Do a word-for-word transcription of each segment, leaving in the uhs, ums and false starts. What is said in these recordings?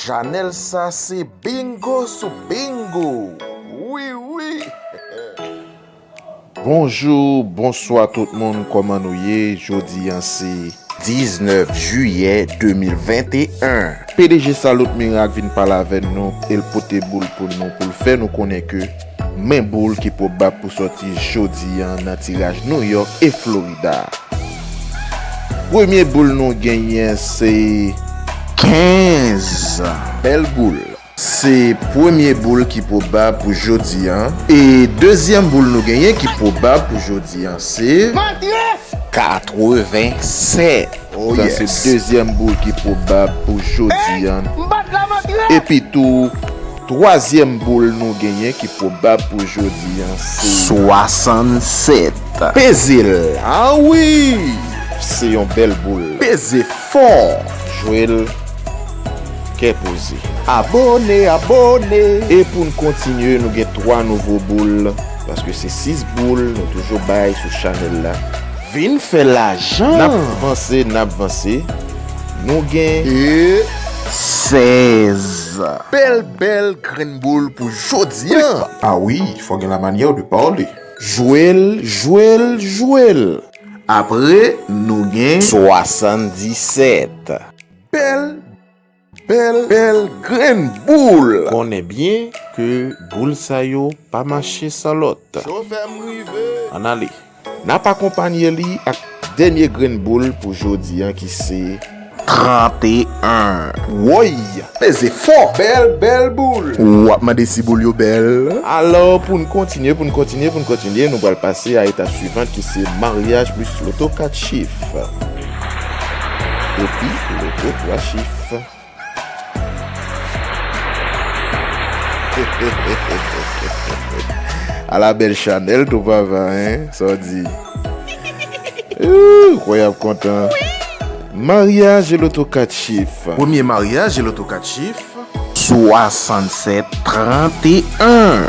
Chanèl sa se bingo sou bingo. Wi, wi. Bonjou, bonswa tout moun, kòman nou ye? Jodi a se diznèf jiyè de mil venteyen. P D G Salot Mirak vin pale avè nou, e l pote boul pou nou, pou l fè nou konnen ke men boul ki pwobab pou sòti jodi a nan tiraj New York e Florida. Premye boul nou genyen se kenz. Bèl boul. Se premye boul ki pwobab pou jodi a. E dezyèm boul nou genyen ki pwobab pou jodi a se katrevennsèt. Oh, sa se yes. Dezyèm boul ki pwobab pou jodi a. Epi tou, twazyèm boul nou genyen ki pwobab pou jodi a se swasannsèt. Peze l. Ah wi! Se yon bèl boul. Peze fò. Jwe l kè poze. Abòne, abòne. E pou n kontinye, nou gen twa nouvo boul, paske se sis boul nou toujou bay sou chanèl la. Vin fè lajan. N ap vanse, n ap vanse. Nou gen e sèz. Bèl, bèl grenn boul pou jodi a. Ah wi, fò gen la manyè de pale. Jwe l, jwe l, jwe l. Apre, nou gen swasanndisèt. Bèl, bèl, bèl grenn boul. Konnen byen ke boul sa yo pa mache san lòt. Chofè m rive. Ann ale. N ap akonpanye li ak dènye grenn boul pou jodi a ki se tranteyen. Woy! Peze fò! Bèl, bèl boul! W ap mande si boul yo bèl. Alò, pou n kontinye, pou n kontinye, pou n kontinye, nou pral pase a etap swivan ki se maryaj plis loto kat chif. Epi loto twa chif. Ala bèl chanèl tou papa, en? Sa w di? Ooh, kwè y ap kontan. Maryaj e loto kat chif. Premye maryaj e loto kat chif. Swasannsèt tranteyen.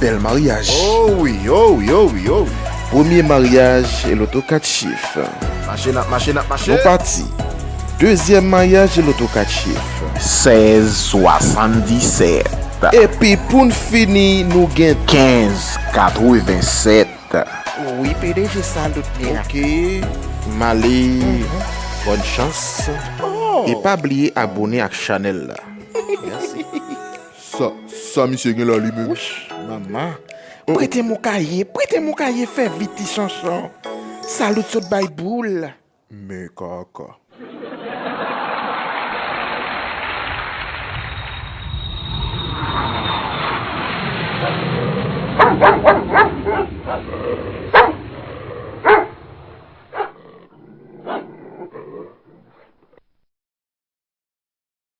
Bèl maryaj. Oh wi, oh wi, oh wi, oh wi. Premye maryaj e loto kat chif. Mache, n ap mache, n ap mache. Nou pati. Dezyèm maryaj e loto kat chif. Sèz swasanndisèt. Epi pou n fini, nou gen kenz katrevennsèt. Wi, P D G Salot Mirak. Ok. M ale. Mhm. Bòn chans. Oh. E pa bliye abòne ak chanèl la. Mèsi. Sa, sa misye gen la li menm? Wouch, manman. Oh. Prete m yon kaye, prete m yon kaye, fè vit ti chanchon. Salot sot bay boul. Men kaka.